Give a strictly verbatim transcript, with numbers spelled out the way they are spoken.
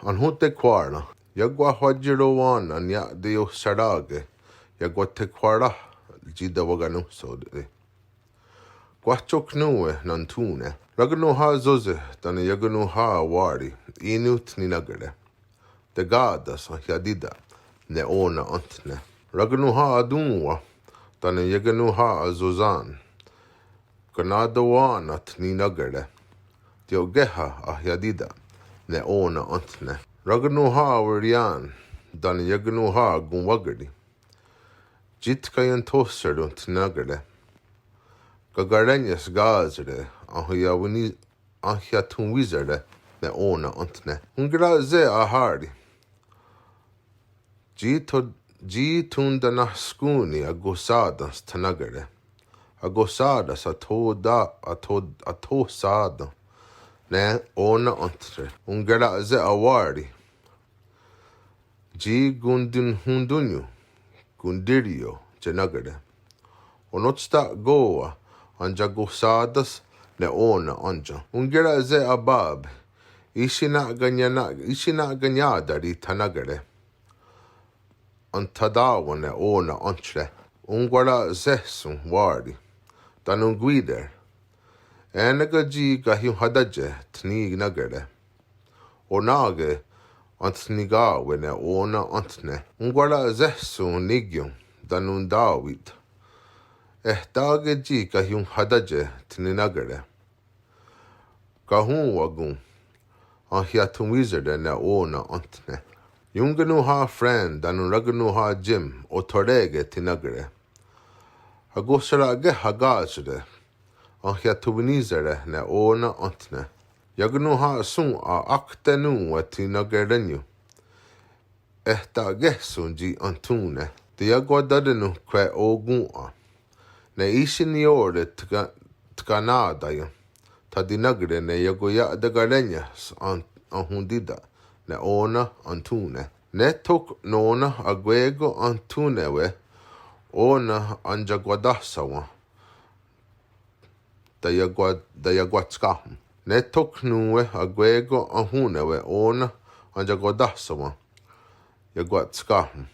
Anhotekhwà:ra, iakwahiatirowá:nen nia'teiohserá:ke, iakwatekhwà:ra tsi tewakanónhsote. Kwah tiohknón:we nonthón:ne. Rakenonhà:'a Sose tánon Iakenonhà:'a Wári, í:non thninákere. Teká:tas enhiatíta' ne ó:nen énthne. Rakenonhà:'a Tón:wa tánon Iakenonhà:'a Sosán, kanatewá:nen thninákere. Teiokéha enhiatíta' ne ó:nen énthne. Rakenonhà:'a Werián tánon Iakenonhà:'a Konwákeri, tsi tkaienthóhseron thninákere. Kakarénie's kà:sere enhiathonwí:sere ne ó:nen énthne. Onkera'se' ahá:ri'. Tsi tho-, tsi thontanahskón:ni akohsá:tens thnaká:re'. Akohsá:tens atho-, atho-, athohsá:tens ne ó:nen énthne. Onkera'se' Wári'. Tsi kontinhontónnion kontírio thnaká:re'. Onónhsta'kó:wa entiakohsá:tens ne ó:nen énthne. Onkera'se' Báb. Ísi' na'kaniá-, ísi' na'kaniá:tari' thnaká:re'. Enthatá:wen ne ó:nen énthne. Onkwara'séhson Wári' tánon Kwí:ter. È:neken tsi kahionhatátie thninákere'. Onà:ke enthniká:we' ne ó:nen énthne. Onkwara'séhson Nikión tánon Tá:wit. Ehtà:ke tsi kahionhatátie thninákere'. Kahón:wakon enhiathonwí:sere' ne ó:nen énthne. Ionkenonhà:'a Fran tánon Rakenonhà:'a Jim othorè:ke thninákere'. Akohsera'kéha kà:sere' enhiathonwí:sere' ne ó:nen énthne. Iakenonhà:'a Sónha aktenòn:we thninákere'nion. Ehtà:kehson tsi enthón:ne. Teiakwatá:te'nonhkwehó:kon. Ne ísi' niió:re tka-, tkanà:taion thatinákere' ne iakoia'takarénie's en-, enhontíta' ne ó:nen enthón:ne. Ne tho nó:nen akwé:kon enthón:newe' ó:nen entiakwatáhsawen. Taiakwa-, taiakwatkáhen. Ne tho nón:we akwé:kon enhón:newe' ó:nen entiakwatáhsawen. Iakwatkáhen.